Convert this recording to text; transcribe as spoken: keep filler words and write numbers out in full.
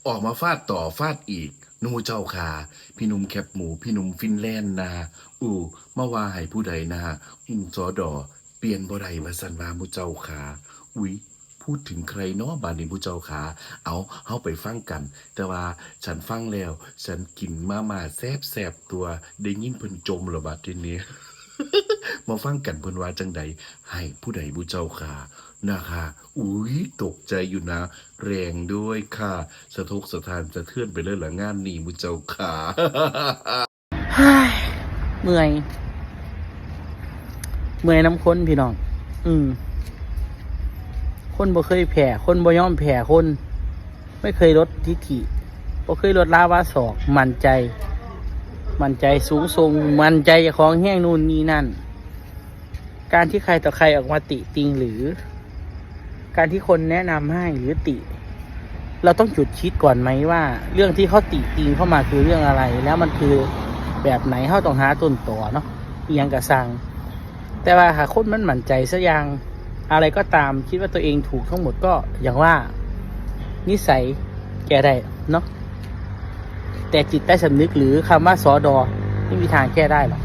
ออกมาฟาดต่อฟาดอีก หมู่เจ้าขา พี่หนุ่มแคบหมู พี่หนุ่มฟินแลนด์นะ อู้ มาว่าให้ผู้ใดนะ อืม สด เปลี่ยนบ่ได้ว่าซั่นว่า หมู่เจ้าขา อุ๊ย พูดถึงใครเนาะบาดนี้ หมู่เจ้าขา เอา เฮาไปฟังกัน แต่ว่าฉันฟังแล้ว ฉันกินมาม่าแซ่บๆ ตัว ได้ยินเพิ่นจมแล้วบาดทีนี้ มาฟังกันเพิ่นว่าจั่งใด ให้ผู้ใด หมู่เจ้าขา นะคะ อุ๊ย ตกใจอยู่นะ แรงด้วยค่ะ สะทกสะท้านสะเทือนไปเลยล่ะงานนี้ หมู่เจ้าขา เมื่อย เมื่อยนำคนพี่น้อง อืม คนบ่เคยแพ้ คนบ่ยอมแพ้คน ไม่เคยลดทิฐิ บ่เคยลดละวาสอก มั่นใจ มั่นใจสูงส่ง มั่นใจเจ้าของแฮงนู่นนี่นั่น การที่ใครต่อใครออกมาติติงหรือ การที่คนแนะนำให้หรือติ เราต้องหยุดคิดก่อนไหมว่า เรื่องที่เขาติติงเข้ามาคือเรื่องอะไร แล้วมันคือแบบไหน เฮาต้องหาต้นตอเนาะ อิหยังกะซัง แต่ว่าหากคนมันมั่นใจสักอย่าง อะไรก็ตามคิดว่าตัวเองถูกทั้งหมดก็อย่างว่า นิสัยแก้ได้เนาะ แต่จิตใต้สำนึกหรือคำว่า สด ไม่มีทางแก้ได้หรอก